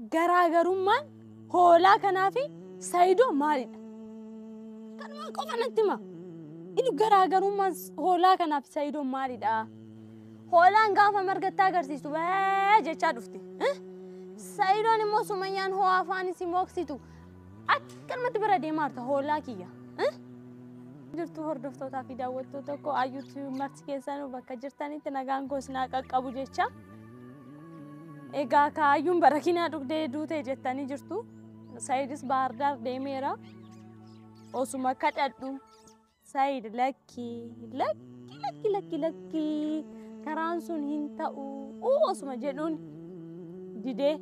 Garaagarummaan hoolaa kanaa fi Saayidoo maalidha? Kanuma qofa natti hima. Inni garaagarummaan hoolaa kanaa fi Saayidoo maalidha? Hoolaan gaafa margatti agarsiistu bee jechaa dhufti. Saayidoon immoo Sumayyaan hoo afaan isii mooksitu akkanumatti bira deemaa jirta hoolaa kiyya. Jirtu hordoftootaa fi daawwattoota koo Ayyuutu marti keessanuu bakka jirtanitti nagaan koo isin haa qaqqabu jecha. Egaa kaayyuun barakinaa dhugdee duute jettanii jirtu. Saayidis Baahirdaar deemeera. Osuma kadhadhu Saayid lakki lakki lakki lakki lakki karaan sun hin ta'u osuma jedhuun didee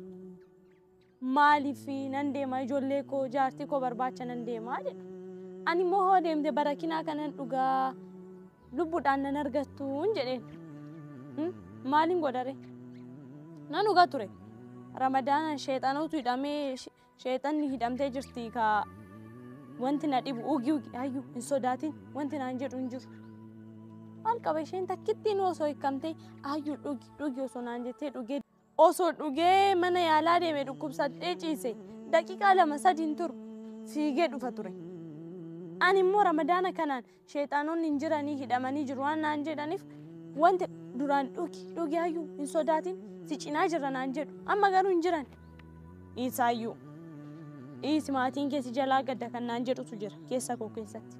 maaliif nan deema ijoollee koo jaartii koo barbaacha nan deema jedha. Ani immoo hoo deemte barakinaa kanan dhugaa lubbuudhaan nan argattuun jedheen. Maaliin godhare? Nan dhugaa ture. Ramadaanaan sheexanootu hidhamee sheexanni hidhamtee jirti ka wanti na dhibu ugi ugi hayyuu hin sodaatin wanti naan jedhu hin jiru. Maal qaba isheen takkittiin osoo hiikamtee hayyuu dhugi dhugi osoo naan jettee dhugee osoo dhugee mana yaalaa deeme dhukkubsadhee ciise daqiiqaa 2 3 hin turu fiigee dhufa ture. Ani immoo ramadaana kanaan sheexanoonni hin jiranii hidhamanii jiru waan naan jedhaniif wanti duraan dhugi dhugi hayyuu hin sodaatin si cinaa jirra naan jedhu amma garuu hin jiran. Isaayyuu dhiisi maatiin kee si jalaa gadda kan naan jedhutu jira keessa koo keessatti.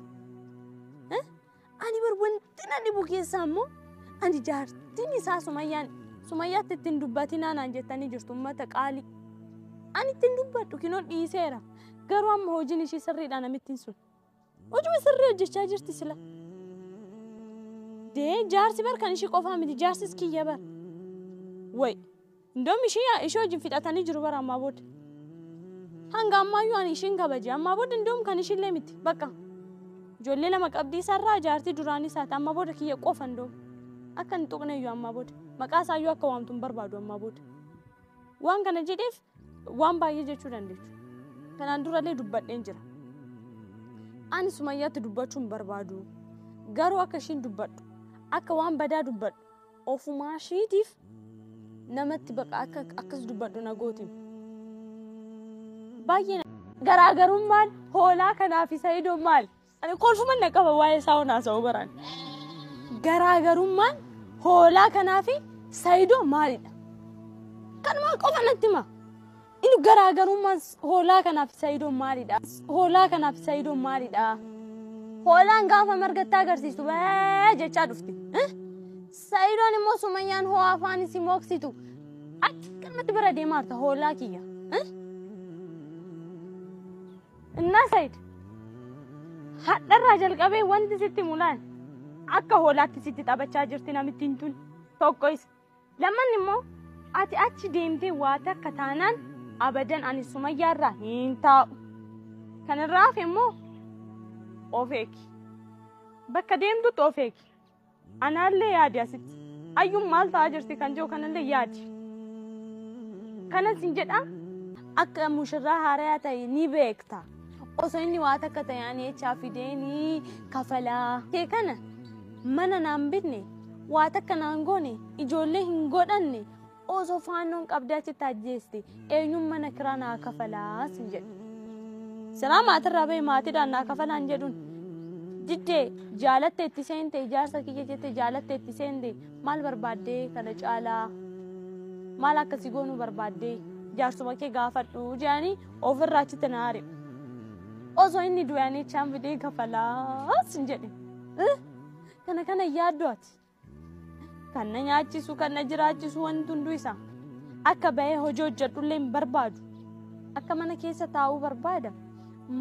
Ani bar wanti na dhibu keessaa immoo ani jaartiin isaa Sumayyaan Sumayyaatti ittiin dubbatinaa naan jettanii jirtu uummata qaalii. Ani ittiin dubbadhu kinoo dhiiseera. Garuu amma hojiin ishii sirriidha namittiin sun. Hojuma sirrii hojjechaa jirti sila. Dee jaarsi bar kan ishii qofaa miti jaarsis kiyya bar. Wayi. Indoom ishii ishii wajjin fixatanii jiru bara ammaa booda. Hanga ammaayyuu ani ishiin kabaje ammaa booda indoom kan ishiillee miti bakka. Ijoollee lama qabdii isarraa jaartii duraanii isaati amma booda kiyya qofa indoom. Akka hin tuqne iyyuu ammaa booda. Maqaa isaayyuu akka waamtu hin barbaadu ammaa booda. Waan kana jedheef waan baay'ee jechuu dandeechu. Kanaan durallee dubbadheen jira. Ani Sumayyaatti dubbachuu hin barbaadu. Garuu akka ishiin dubbadhu, akka waan badaa dubbadhu, ofumaa ishiitiif namatti baqa akka akkas dubbadhu na gootim. Baay'ee garaagarummaan hoolaa kanaa fi Sa'idoon maali? Ani kolfuman na qaba waa'ee isaa hon haasa'u baraan. Garaagarummaan hoolaa kanaa fi Saayidoo maalidha? Kanuma qofa natti hima. Inni garaagarummaan hoolaa kanaa fi Saayidoo maalidha? Hoolaa kanaa fi Saayidoo maalidha? Hoolaan gaafa margatti agarsiistu bee jechaa dhufti. Saayidoon immoo Sumayyaan hoo afaan isii mooksitu akkanumatti bira deemaa jirta hoolaa kiyya. Innaa Sayid hadharraa jalqabee wanti sitti mulaan akka hoolaatti sitti taphachaa jirti namittiin tun tokko isa. Lammanni immoo ati achi deemtee waa takka taanaan abadan ani Sumayyaarraa hin taa'u. Kanarraa hafe immoo of eegi. Bakka deemtutti of eegi. Anaallee yaadi asitti. Ayyuun maal ta'aa jirti kan jiru kanallee yaadi. Kanan sin jedha akka mushurraa haarayaa ta'e ni beekta. Osoo inni waa takka ta'e ani echaa fidee ni kafalaa. Kee kana mana naan bitne waa takka naan goone ijoollee hin godhanne osoo faannoon qabdee achitti ajjeeste eenyuun mana kiraa naa kafalaa sin jedhe. Silaa maatirraa bahe maatiidhaan naa kafalaan jedhuun diddee jaalatte itti seente ijaarsa kiyya jette jaalatte itti seente maal barbaaddee kana caalaa maal akkasii goonuu barbaaddee jaarsuma kee gaafadhu jedhanii ofirraa achitti na ari'u. Osoo inni du'e ani echaan fidee kafalaa sin jedhe. Kana kana yaaddu ati. Kan na nyaachisu, kan na jiraachisu wanti hunduu isa. Akka bahee hojii hojjedhullee hin barbaadu. Akka mana keessa taa'uu barbaada.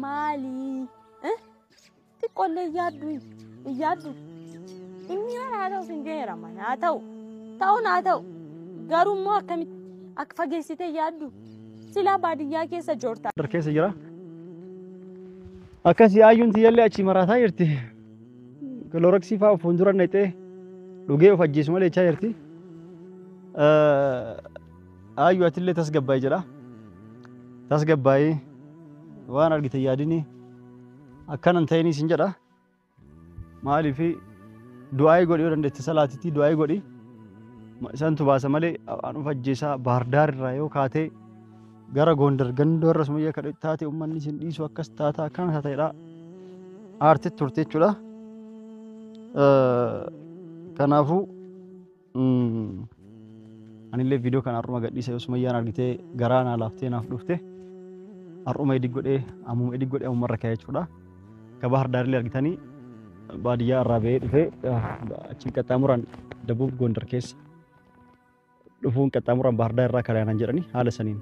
Maali? Xiqqoollee hin yaaddu hin yaaddu. Inni mana haa ta'u sin jedheera mana haa ta'u. Ta'uun haa ta'u. Garuu immoo akkamitti akka fageessitee yaaddu. Silaa baadiyyaa keessa joorta. Keessa jira. Akkasii ayyuun tiyyallee achii maraataa jirti. Kiloroksii fa'aa fuuldura naqxee dhugee of ajjeesu malee jechaa jirti. Ayyuu atillee tasgabbaa'i jedha. Tasgabbaa'i waan argite yaadini akkana hin ta'inii sin jedha. Maaliif du'aa'ii godhi yoo dandeette salaatitti du'aa'ii godhi. Isantu baasa malee an of ajjeesaa Baardaar irraa yoo kaatee Gara Gondar ganda warra Sumayyaa kadha taate uummanni isin dhiisu akkas taata akkana taata jedhaa aartii turte jechuudha. Kanaafuu anillee viidiyoo kana har'uma gadhiisa yoo Sumayyaan argitee garaa naa laaftee naaf dhufte har'uma edit godhee ammuma edit godhee ammuma irra kaa'e jechuudha. Ka Bahar Daarillee argitanii baadiyyaa irraa ba'ee dhufee achiin qaxxaamuraan Dabuub Gondar keessa dhufuun qaxxaamuraan Bahar Daar irraa karaa naan jedhanii haala saniin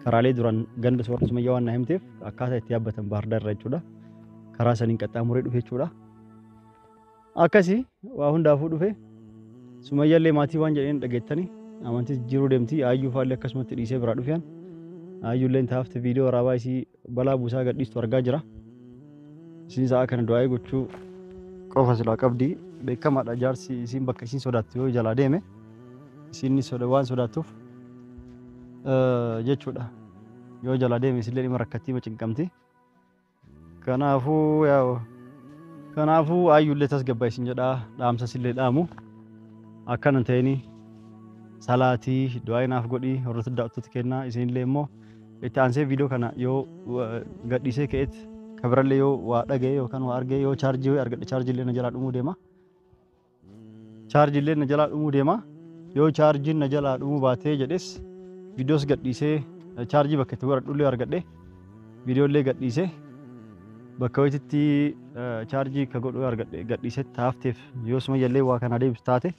karaalee duraan ganda warra Sumayyaa waan na himteef akkaataa itti yaabbatan Bahar Daar irra jechuudha. Karaa saniin qaxxaamuree dhufe jechuudha. Akkasii waa hundaafuu dhufe. Sumayyaallee maatii waan jedheen dhageettanii amantii jijjiiruu deemti. Aayyuu faallee akkasumatti dhiisee biraa dhufeen. Aayyuulleen taafte viidiyoo waraabaa isii balaa buusaa gadhiistu argaa jira. Isiin sa'a kana du'aa'ee gochuu qofa silaa qabdi. Beekamaadha jaarsi isiin bakka isiin sodaattu yoo jalaa deeme isiin soda waan sodaattuuf jechuudha. Yoo jalaa deeme isillee dhima rakkattii cinqamti. Kanaafuu yaa kanaafuu aayyuullee tasgabbaa'e isin jedhaa dhaamsa isillee dhaamu. Akkana hin ta'ini salaatii du'aa naaf godhii hordoftoota daawwattoota kennaa isinillee immoo itti aansee viidiyoo kana yoo gadhiisee ka'eet kabirallee yoo waa dhaga'e yookaan waa argee yoo chaarjii argadhe chaarjiillee na jalaa dhumuu deema. Chaarjiillee na jalaa dhumuu deema. Yoo chaarjiin na jalaa dhumuu baatee jedhes viidiyoos gadhiisee chaarjii bakka itti godhadhullee argadhe viidiyoollee gadhiisee bakka wayititti chaarjii ka godhu argadhe gadhiisee taafteef yoo Sumayyallee waa kana deebisu taate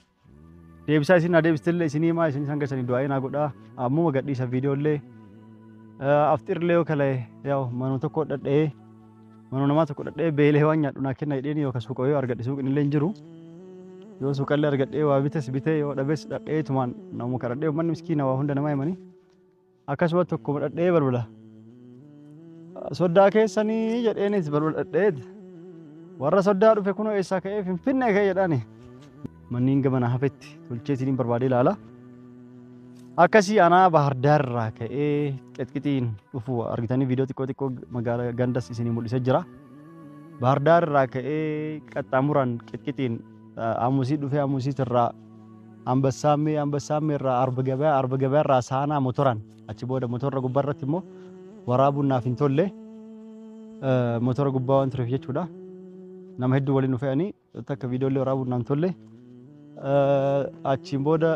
deebisaa isin adeebistillee isinii himaa isin hanga sanii du'aa naa godhaa ammuma gadhiisa viidiyoollee afxirlee yoo kale yaa'u manuma tokko dhadha'ee manuma namaa tokko dhadha'ee beelee waan nyaadhu naa kenna jedheen yookaan suuqa yoo argadhe suuqni illee hin jiru yoo suuqallee argadhee waa bites bitee yoo dhabes dhadha'ee tumaan namuma kadhadhee uummanni miskiina waa hunda namaa himanii akkasuma tokko dhadha'ee balbala soddaa keessanii jedheenis balbala dhadha'eet warra soddaa dhufe kunoo eessaa ka'ee Finfinnee ka'ee jedhaani. Manneen gama hafetti tolchee isiniin barbaadee ilaala. Akkasii anaa Bahar Daar irraa ka'ee qixqixiin dhufu argitanii viidiyoo xiqqoo xiqqoo magaalaa gandas isinii mul'isee jira. Bahar Daar irraa ka'ee qaxxaamuraan qixqixiin Amusii dhufee Amusiit irraa Ambassaamee Ambassaamee irraa Arba Gabayaa Arba Gabayaa irraa Saanaa motoraan achi booda motorra gubbaa irratti immoo waraabuun naaf hin tolle motora gubbaa waan tureef jechuudha. Nama hedduu waliin dhufe'anii takka viidiyoolee waraabuun naaf hin tolle. Achiin booda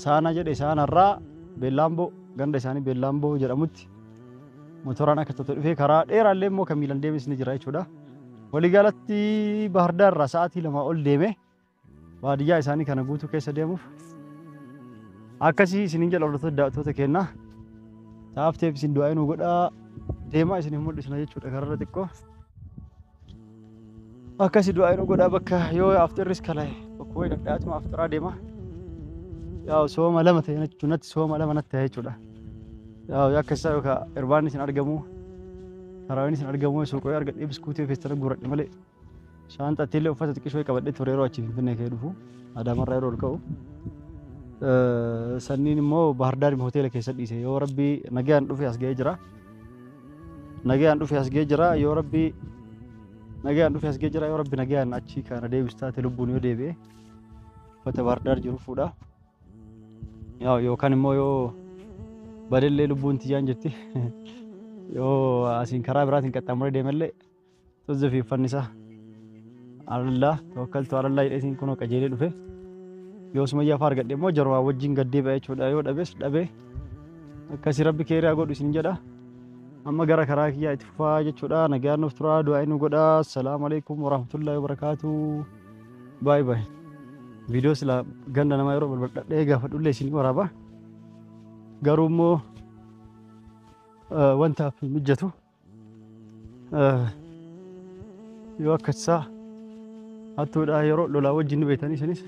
Saanaa jedhe Saanarraa Beellaamboo ganda isaanii Beellaamboo jedhamutti motoraan akka tokko dhufee karaa dheeraallee immoo kan miilan deemes ni jira jechuudha. Waliigalatti Bahar Daar irraa sa'aatii 2 ol deeme baadiyyaa isaanii kana guutuu keessa deemuuf akkasii isiniin jedha hordoftoota daawwattoota kennaa. Taafteef isin du'aa nu godhaa deemaa isiniif mul'isna jechuudha kararra xiqqoo. Akkasii du'aa nu godhaa bakka yoo afxirris kala'e bakka wayii dhadhaatuma afxiraa deema. Yaa'u sooma 2 ta'e jechuun natti sooma 2 natti ta'e jechuudha. Yaa'u akka isaa yookaan irbaanni isin argamu karaawwan isin argamu suuqoo argadhee biskuutii feestala guuradhe malee shaanxatti illee uffata xiqqishoo qabadhee ture yeroo achi Finfinnee ka'ee dhufu Adaamarraa yeroo ol ka'u. Sanniin immoo Bahar Daar hoteela keessa dhiise yoo rabbi nagaan dhufe as ga'ee jira. Nagaan dhufe as ga'ee jira yoo rabbi nagaan dhufe as ga'ee jira yoo rabbi nagaan achi kana deebisu taate lubbuun yoo deebi'e uffata Bahar Daar jiru fuudha. Yookaan immoo yoo badellee lubbuun tiyyaan jirti yoo asiin karaa biraatiin qaxxaamuree deemallee tuzzi fi uffanni isaa alallaa tawakkaltu alallaa jedhee isiin kunoo qajeelee dhufe. Yoo Sumayyaa fa'aa argadhe immoo jarumaa wajjin gaddee ba'e jechuudha yoo dhabes dhabee akkasii rabbi keeriyaa godhu isin jedha. Amma gara karaa kiyyaa itti fufaa jechuudha. Nagaan nuuf turaa du'aa nu godhaa. Assalaamu alaikum warahmatullahi wabarakaatu. Baay baay. Viidiyoo sila ganda namaa yeroo balbal gaafadhullee isin waraaba. Garuu immoo wantaaf hin mijatu. Yoo akkasaa hattuudha yeroo lolaa wajjin nu beektanii isinis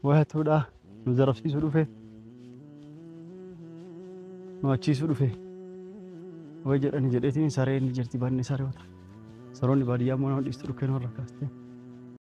wayi hattuudha nu zarafsiisuu dhufe nu achiisuu dhufe wayi jedhani jedheetiin sareen ni jirti banne sareota saroonni baadiyyaa immoo nama dhiistu dhukkee nurra kaastee.